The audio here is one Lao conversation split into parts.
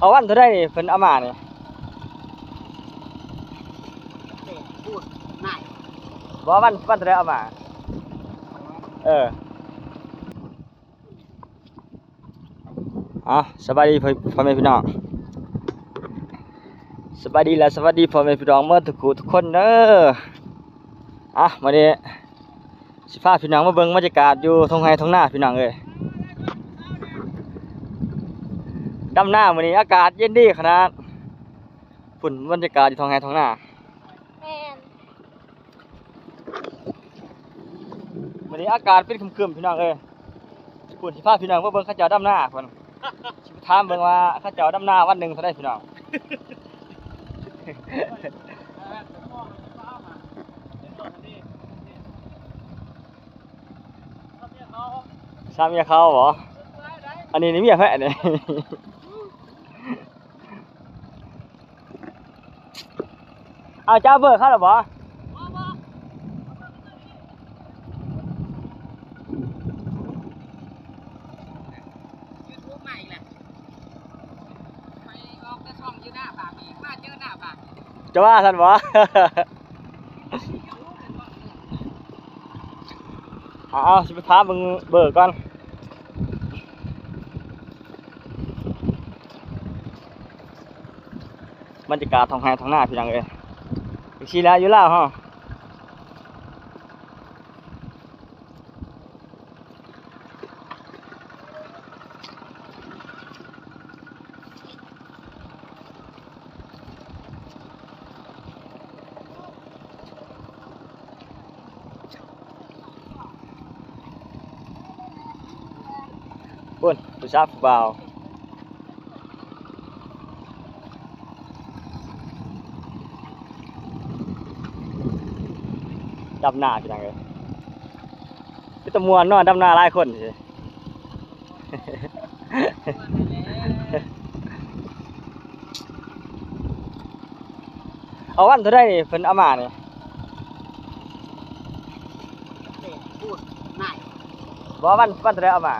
ເອົາວັນເທົ່າໃດນີ້ເພິ່ນເອົາມານີ້? ບໍ່ ວັນ ວັນເທົ່າໃດເອົາມາ? ເອີ ເອົາ ສະບາຍດີພໍ່ແມ່ພີ່ນ້ອງ ສະບາຍດີ ແລະ ສະຫວັດດີພໍ່ແມ່ພີ່ນ້ອງໝົດທຸກຜູ້ທຸກຄົນເດີ. ອ່ະ ມື້ນີ້ຊິພາພີ່ນ້ອງມາເບິ່ງບັນຍາກາດຢູ່ທົ່ງໄຮ່ທົ່ງນາພີ່ນ້ອງເອີຍ. ດຳນາມື້ນີ້ອາກາດເຢັນດີຂະໜາດ. ພຸ້ນ ບັນຍາກາດຢູ່ທົ່ງໄຮ່ທົ່ງນາ. ແມ່ນ. ມື້ນີ້ອາກາດເປັນຄຶມໆ ພີ່ນ້ອງເອີຍ. ພຸ້ນ ຊິພາພີ່ນ້ອງມາເບິ່ງເຂົາເຈົ້າດຳນາພຸ້ນ. ຊິໄປຖາມເບິ່ງວ່າເຂົາເຈົ້າດຳນາວັນໜຶ່ງເທົ່າໃດພີ່ນ້ອງ. ສາມເມຍເຂົາບໍ? ອັນນີ້ນີ້ເມຍໃຜນີ້? ເອົາ ເຈົ້າເບີເຂົາແລ້ວບໍ? ບໍ່ ບໍ່ ຢູທູບໃໝ່ແຫຼະ ໄປອອກແຕ່ຊ່ອງຢູ່ໜ້າບາງອີກ ມາເຈີໜ້າບາງ. ຈະວ່າຊັ້ນບໍ? ເອົາ ເອົາ ຊິໄປຖາມເບິ່ງເບີກ່ອນ. ບັນຍາກາດທ້ອງໄຮ່ທ້ອງນາພີ່ນ້ອງເອີຍ. ຈັ່ງຊີ້ແຫຼະຢູ່ລາວເຮົາ. ພຸ ພຸ້ນ ຜູ້ສາວຜູ້ບ່າວ ດຳນາພີ່ນ້ອງເອີຍ. ເປັນຕາມ່ວນເນາະ ດຳນາຫຼາຍຄົນ. ເອົາວັນເທົ່າໃດນີ້ເພິ່ນເອົາມານີ້? ບໍ່ ວັນ ວັນເທົ່າໃດເອົາມາ?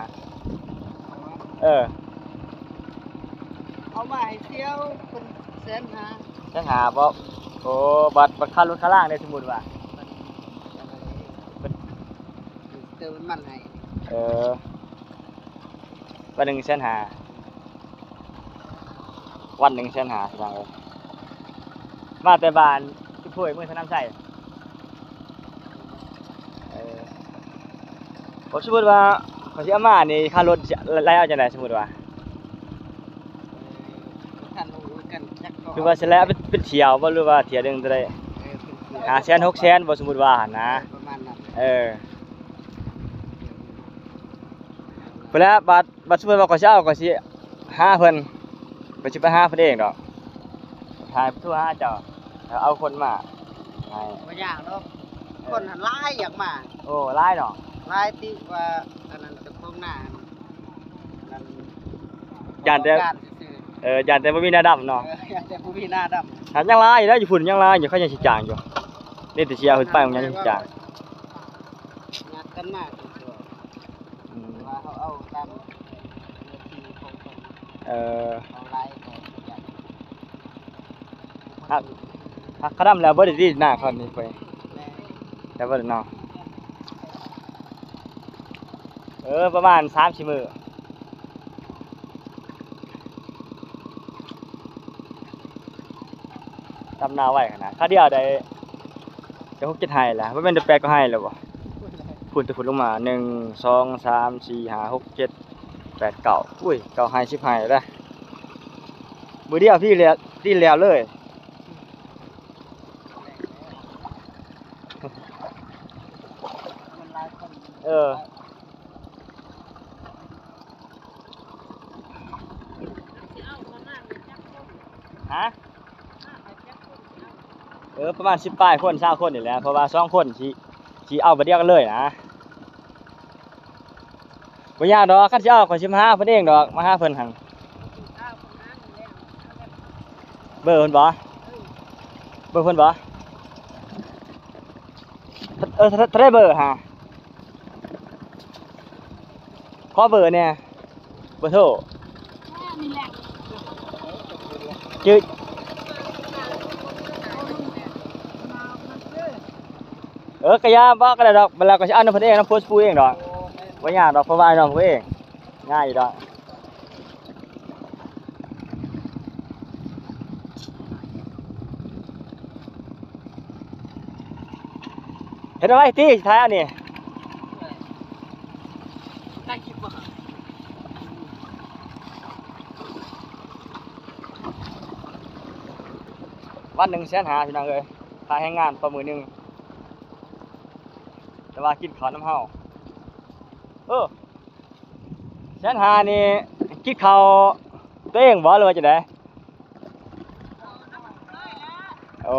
ເອີ ເອົາມາໃຫ້ສ່ຽວເພິ່ນແສນຫ້າ. ແສນຫ້າບໍ? ໂອ້ ບັດ ບັດຄ່າລົດຄ່າລາງເດ້ ສົມມຸດວ່າ ເຕີມນ້ຳມັນໃຫ້. ເອີ ວັນໜຶ່ງແສນຫ້າ ວັນໜຶ່ງແສນຫ້າ ພີ່ນ້ອງເອີຍ. ມາແຕ່ບ້ານຈຸໂພຍ ເມືອງສະໜາມໄຊ. ເອີ ບໍ່ ສົມມຸດວ່າຂ້ອຍຊິເອົາມານີ້ ຄ່າລົດຊິໄລ່ເອົາຈັ່ງໃດ ສົມມຸດວ່າ? ຄັນຮູ້ຄືກັນຈັກກໍ ຄືວ່າຊິໄລ່ເອົາເປັນ ເປັນຖ້ຽວບໍ່ ຫຼືວ່າຖ້ຽວໜຶ່ງເທົ່າໃດ? ເອີ ເປັນຖ້ຽວ ຫ້າແສນ ຫົກແສນບໍ່ ສົມມຸດວ່າຫັ້ນນະ. ເອີ ປະມານນັ້ນ. ເອີ ພຸ້ນແຫຼະ ບາດ ບາດສົມມຸດວ່າຂ້ອຍຊິເອົາ ຂ້ອຍຊິຫາເພິ່ນ ຂ້ອຍຊິໄປຫາເພິ່ນເອງດອກ. ຖ້າໂທຫາເຈົ້າ ແລ້ວເອົາຄົນມາໃຫ້. ບໍ່ຍາກດອກ ເອີ ຄົນຫັ້ນຫຼາຍຢາກມາ. ໂອ້ ຫຼາຍເນາະ ຫຼາຍຕິວ່າອັນນັ້ນ ເຈົ້າຂອງນາຫັ້ນ ຢ້ານແຕ່ ເຈົ້າຂອງການຊື່ໆ. ເອີ ຢ້ານແຕ່ບໍ່ມີໜ້າດຳເນາະ. ເອີ ຢ້ານແຕ່ບໍ່ມີໜ້າດຳ. ຫາກຍັງຫຼາຍຢູ່ເດ້ ຢູ່ພຸ້ນຍັງຫຼາຍຢູ່ ເຂົາຍັງຊິຈ້າງຢູ່. ນີ້ແຕ່ຊິເອົາຂຶ້ນໄປ ມັນຍັງຊິຈ້າງ. ຍັດກັນມາຄືຊິອອກ. ອືມ ວ່າເຮົາເອົາຕາມເນື້ອທີ່ຂອງເພິ່ນ. ເອີ ເອົາຫຼາຍກໍຢາກ ຫາກ ຫາກເຂົາດຳແລ້ວບໍ່ໄດ້ດີນາເຂົານີ້ໄປ. ແມ່ນ ແຕ່ບໍ່ໄດ້ເນາະ. ເອີ ປະມານສາມສີ່ມື້ ດຳນາໄວຂະໜາດ ຄາວດຽວໄດ້ ໄດ້ຫົກເຈັດໄຮ່ແລ້ວ ບໍ່ແມ່ນໄດ້ແປດກວ່າໄຮ່ແລ້ວບໍ? ພຸ້ນ ແຕ່ພຸ້ນລົງມາ ໜຶ່ງ ສອງ ສາມ ສີ່ ຫ້າ ຫົກ ເຈັດ ແປດ ເກົ້າ ອຸ້ຍ ເກົ້າໄຮ່ ສິບໄຮ່ແລ້ວ ມື້ດຽວພີ້ແລ້ວ ພີ້ແລ້ວເລີຍ. ເອີ ຮະ? ເອີ ປະມານສິບປາຍຄົນ ຊາວຄົນນີ້ແຫຼະ ເພາະວ່າສອງຄົນຊິ ຊິເອົາບາດດຽວກັນເລີຍນະ. ບໍ່ຍາກດອກ ຄັນຊິເອົາ ຂ້ອຍຊິມາຫາເພິ່ນເອງດອກ ມາຫາເພິ່ນຫັ້ນ. ເບີເພິ່ນບໍ? ເບີເພິ່ນບໍ? ເອີ ເທົ່າໃດເບີຫາ? ຂໍເບີແດ່ ເບີໂທ. ນີ້ແຫຼະ ຈື່ ເອີ ກະຢ່າ ບໍ່ກະໄດ້ດອກ ແລ້ວກໍຊິເອົານຳເພິ່ນເອງ ນຳໂພສປູເອງດອກ ບໍ່ຍາກດອກ ເພາະວ່ານ້ອງເພິ່ນເອງ ງ່າຍຢູ່ດອກ. ເຮັດເອົາໄວ້ຕິ ຊິຖ່າຍອັນນີ້ ວັນໜຶ່ງແສນຫ້າ ພີ່ນ້ອງເອີຍ ຄ່າແຮງງານຕໍ່ມື້ໜຶ່ງ ແຕ່ວ່າກິນເຂົ້ານຳເຮົາ ເອີ. ແສນຫ້ານີ້ກິນເຂົ້າຕົວເອງບໍ່ ຫຼືວ່າຈັ່ງໃດ? ໂອ້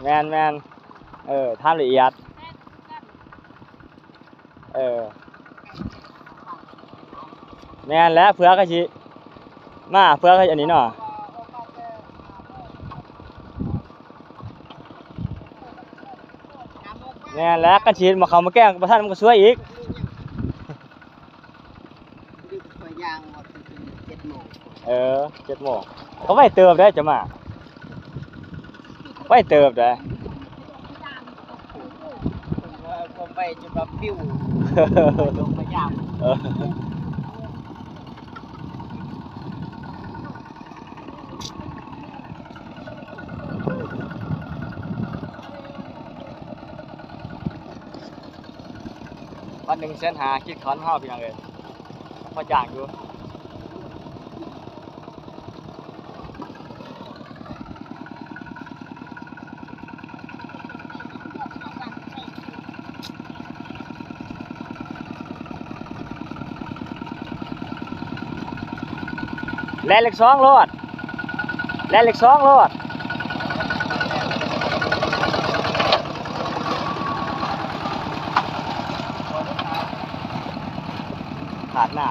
ແມ່ນໆ ເອີ ຖາມລະອຽດ ເອີ ແມ່ນແຫຼະ ເຜື່ອກໍຊິມາ ເຜື່ອກໍອັນນີ້ເນາະ. ແມ່ນແຫຼະ ຄັນຊິເຮັດໝໍ່ເຂົ້າໝໍ່ແກງບໍ່ທັນ ມັນກໍສວຍອີກ ຂ້ອຍຍ່າງຮອດເຈັດໂມງ ເອີ ເຈັດໂມງ ກໍໄວເຕີບເດ້ ຈະມາ ໄວເຕີບເດ້ ເອີ ຄວາມໄວຈົນວ່າປິວ ລົງໄປຍາມ ເອີ. ວັນໜຶ່ງແສນຫ້າ ຄິດເຂົ້ານຳເຮົາ ພີ່ນ້ອງເອີຍ ພໍຈ້າງຢູ່. ແລ່ນເລກສອງໂລດ ແລ່ນເລກສອງໂລດ ຂາດໜ້າ.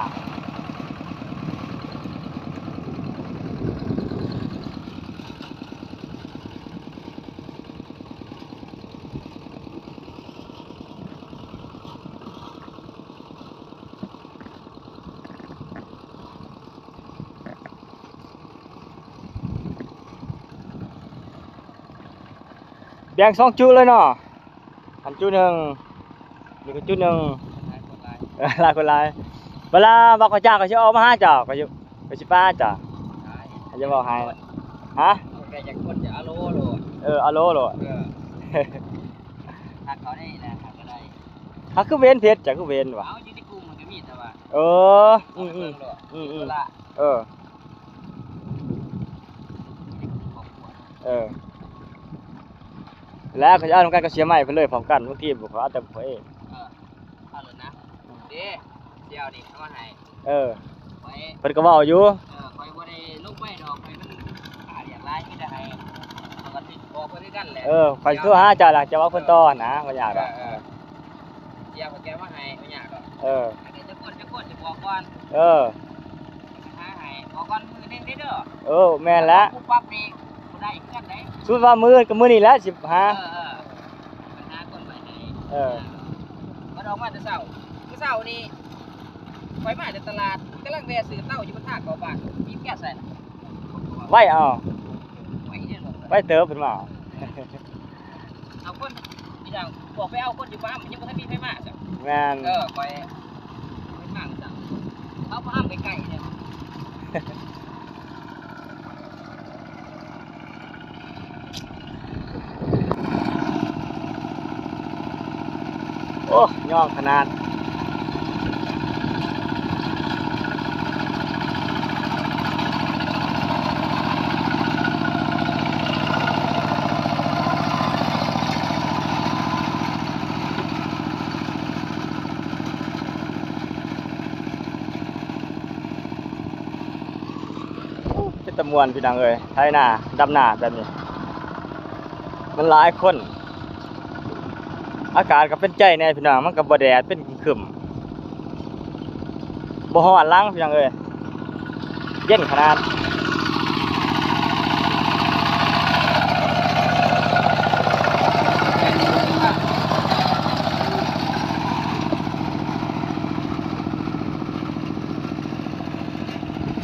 ແບ່ງສອງຈຸເລີຍເນາະ ອັນຈຸໜຶ່ງ ນີ້ກໍຈຸໜຶ່ງ ຫຼາຍຄົນຫຼາຍ ເອີ ຫຼາຍຄົນຫຼາຍ ເວລາວ່າຂ້ອຍຈ້າງ ຂ້ອຍຊິອອກມາຫາເຈົ້າ ຂ້ອຍຊິ ຂ້ອຍຊິປາເຈົ້າ ຂ້ອຍຈະເວົ້າໃຫ້ ຮະ ແຕ່ຈັກຄົນຈະອາໂລໂລດ ເອີ ອາໂລໂລດ ເອີ ທັກເຂົາໄດ້ນະ ທັກກໍໄດ້ ຫາຄືເຫັນເຟສ ເຈົ້າຄືເຫັນວະ ເອົາ ຢູ່ໃນກຸ່ມມັນກໍມີແຕ່ວ່າ ເອີ ອືມໆ ເບິ່ງໂລດ ອືມໆ ເອີ ເອີ ແລ້ວເຂົາຈະເອົານຳກັນກັບເສຍໃໝ່ເພິ່ນເລີຍ ພ້ອມກັນ ບາງທີບໍ່ ເຂົາເອົາແຕ່ພວກເອງ ເອີ ເອົາໂລດນະ ເດ້ ຊິເອົານີ້ເອົາມາໃຫ້ ເອີ ຂ້ອຍ ເພິ່ນກໍເວົ້າຢູ່ ເອີ ຂ້ອຍບໍ່ໄດ້ລົງໄປດອກ ຂ້ອຍມັນຫາວຽກຫຼາຍ ມີແຕ່ໃຫ້ ເຂົາກໍຕິດບອກເພິ່ນຄືກັນແຫຼະ ເອີ ຂ້ອຍໂທຫາເຈົ້າລະ ເຈົ້າເວົ້າເພິ່ນຕໍ່ຫັ້ນນະ ບໍ່ຍາກດອກ ເອີ ເອີ ຊິເອົາແກະມາໃຫ້ ບໍ່ຍາກດອກ ເອີ ອັນນີ້ຈັກຄົນ ຈັກຄົນ ຊິບອກກ່ອນ ເອີ ຫາໃຫ້ ບອກກ່ອນມື້ໜຶ່ງເດີ ເອີ ແມ່ນລະ ປຸບປັບນີ້ບໍ່ໄດ້ຄືກັນເດ້ ສົມມຸດວ່າມື້ອື່ນກັບມື້ນີ້ລະ ຊິຫາ ເອີ ເອີ ໄປຫາຄົນໃໝ່ໃຫ້ ເອີ ມັນອອກມາແຕ່ເຊົ້າ ມື້ເຊົ້ານີ້ ຂ້ອຍມາແຕ່ຕະຫຼາດ ກຳລັງແວ່ຊື້ເຕົ້າຢູ່ບນທາງເຂົ້າບ້ານ ມີແກ້ວໃສ່ນະ ໄວເອົາ ໄວເດີ ໄວເຕີບເພິ່ນວ່າ ເອົາຄົນ ອີຫຍັງ ບອກໄປເອົາຄົນຢູ່ບ້ານ ມັນຍັງບໍ່ທັນມີໃຜມາຊ້ຳ ແມ່ນ ເອີ ຂ້ອຍ ຂ້ອຍມາຊ້ຳ ເອົາບໍ່ຫ້າມໄກໆເດ້ ໂອ້ ຍອງຂະໜາດ ໂອ້ ເປັນຕາມ່ວນພີ່ນ້ອງເອີຍ ໄຖນາ ດຳນາແບບນີ້ ມັນຫຼາຍຄົນ ອາກາດກໍເປັນໃຈແດ່ພີ່ນ້ອງ ມັນກໍບໍ່ແດດ ເປັນຄຶມໆ ບໍ່ຮ້ອນຫຼັງພີ່ນ້ອງເອີຍ ເຢັນຂະໜາດ. ໂ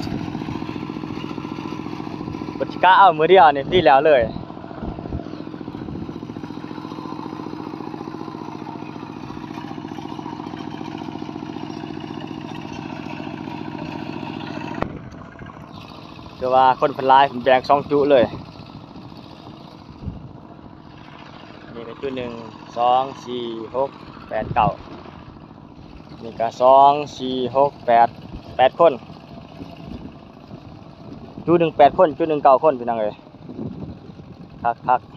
ອ້ ກະເອົາມື້ດຽວນີ້ ພໍດີແລ້ວເລີຍ. ຄືວ່າຄົນເພິ່ນຫຼາຍ ເພິ່ນແບ່ງສອງຈຸເລີຍ. ນີ້ກໍຈຸໜຶ່ງ ສອງ ສີ່ ຫົກ ແປດ ເກົ້າ ນີ້ກໍສອງ ສີ່ ຫົກ ແປດ ແປດຄົນ. ຈຸໜຶ່ງແປດຄົນ ຈຸໜຶ່ງເກົ້າຄົນ ພີ່ນ້ອງເອີຍ. ຄັກໆ.